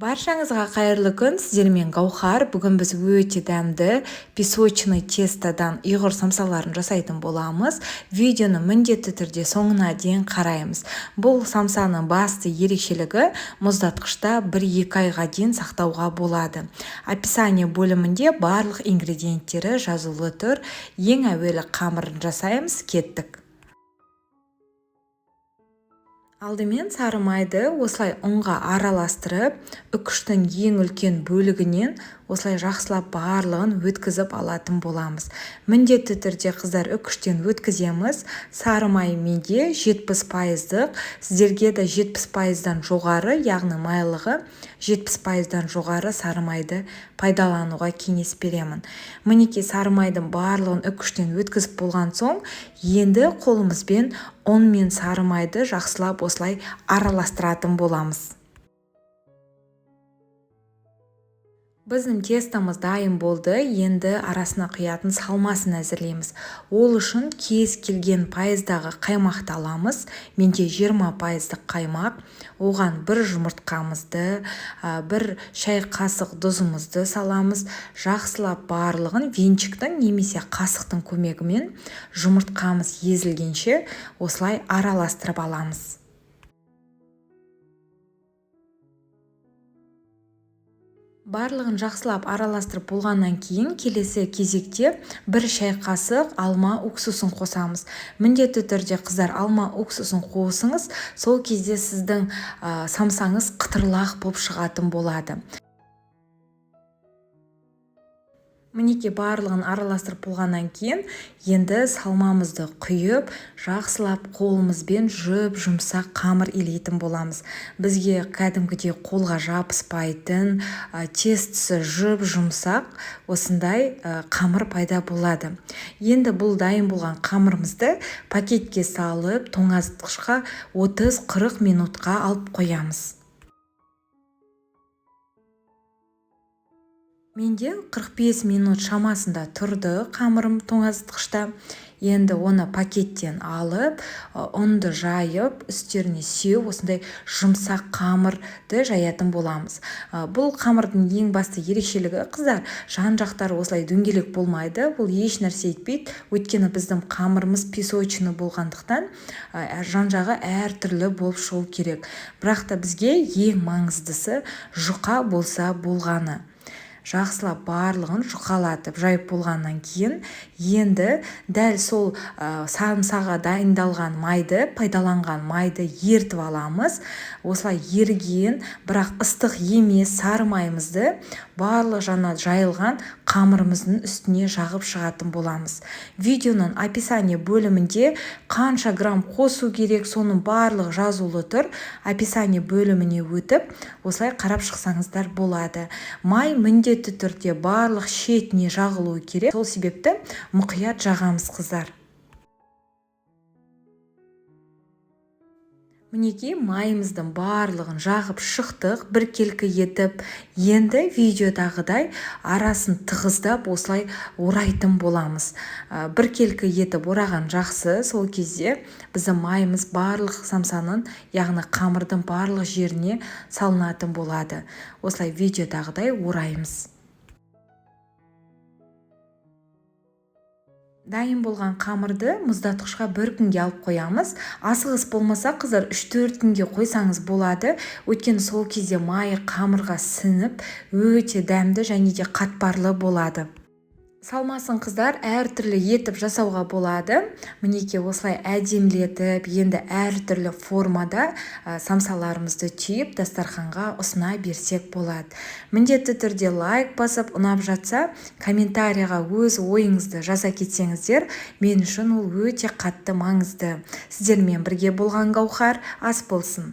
Баршаңызға қайырлы күн, сіздермен Гаухар. Бүгін біз өте дәмді песочный тестодан ұйғыр самсаларын жасайтын боламыз. Видеоны міндетті түрде соңына дейін қараймыз. Бұл самсаның басты ерекшелігі мұздатқышта 1-2 айға дейін сақтауға болады. Описание бөлімінде барлық ингредиенттері жазулы тұр. Ең әуелі қамырын жасаймыз, кеттік. Алдымен сары майды осылай ұнға араластырып, үкіштің ең үлкен бөлігінен осылай жақсылап барлығын өткізіп алатын боламыз. Міндетті түрде, қыздар, үкіштен өткіземіз. Сары май менде 70%-дық, сіздерге де 70%-дан жоғары, яғни майлығы 70%-дан жоғары сары майды пайдалануға кеңес беремін. Мінекей, сары майдың барлығын үкіштен өткізіп болған соң, енді қолымызбен ұн мен сары майды жақсылап осылай араластыратын боламыз. Біздің тестомыз дайын болды, енді арасына құятын салмасын әзірлейміз. Ол үшін кез келген пайыздағы қаймақты аламыз. Менде 20%-дық қаймақ. Оған бір жұмыртқамызды, бір шай қасық тұзымызды саламыз. Жақсылап барлығын венчиктің немесе қасықтың көмегімен жұмыртқамыз езілгенше осылай араластырып аламыз. Барлығын жақсылап араластырып болғаннан кейін келесі кезекте бір шай қасық алма уксусын қосамыз. Міндетті түрде, қыздар, алма уксусын қосыңыз, сол кезде сіздің самсаңыз қытырлақ болып шығатын болады. Мінекей, барлығын араластырып болғаннан кейін енді салмамызды құйып, жақсылап қолымызбен жұп-жұмсақ қамыр илейтін боламыз. Бізге кәдімгідей қолға жабыспайтын, тестісі жұп-жұмсақ осындай қамыр пайда болады. Енді бұл дайын болған қамырымызды пакетке салып, тоңазытқышқа 30-40 минутқа алып қоямыз. Менде 45 минут шамасында тұрды қамырым тоңазытқышта. Енді оны пакеттен алып, ұнды жайып, үстеріне сеуіп, осындай жұмсақ қамырды жаятын боламыз. Бұл қамырдың ең басты ерекшелігі, қыздар, жан жақтары осылай дөңгелек болмайды, бұл еш нәрсе етпейді. Өйткені біздің қамырымыз песочный болғандықтан, жан жағы әртүрлі болып шығу керек. Бірақ та бізге ең маңыздысы жұқа болса болғаны. Жақсылап барлығын жұқалатып жайып болғаннан кейін енді дәл сол самсаға дайындалған майды, пайдаланған майды ертіп аламыз. Осылай еріген, бірақ ыстық емес сары майымызды барлық жаңа жайылған қамырымыздың үстіне жағып шығатын боламыз. Видеоның описание бөлімінде қанша грамм қосу керек, соның барлығы жазулы тұр. Описание бөліміне өтіп, осылай қарап шықсаңыздар болады. Май міндетті түрде барлық шетіне жағылуы керек. Сол себепті мұқият жағамыз, қыздар. Мінекей, майымыздың барлығын жағып шықтық біркелкі етіп. Енді видеодағыдай арасын тығыздап осылай орайтын боламыз. Біркелкі етіп ораған жақсы, сол кезде біздің майымыз барлық самсаның, яғни қамырдың барлық жеріне салынатын болады. Осылай видеодағыдай ораймыз. Дайын болған қамырды мұздатқышқа бір күнге алып қоямыз. Асығыс болмаса, қыздар, 3-4 күнге қойсаңыз болады. Өйткені сол кезде майы қамырға сіңіп, өте дәмді және де қатпарлы болады. Салмасын, қыздар, әртүрлі етіп жасауға болады. Мінекей, осылай әдемілетіп, енді әртүрлі формада самсаларымызды түйіп, дастарханға ұсына берсек болады. Міндетті түрде лайк басып, ұнап жатса, комментарийға өз ойыңызды жаза кетсеңіздер, мен үшін ол өте қатты маңызды. Сіздермен бірге болған Гаухар, ас болсын.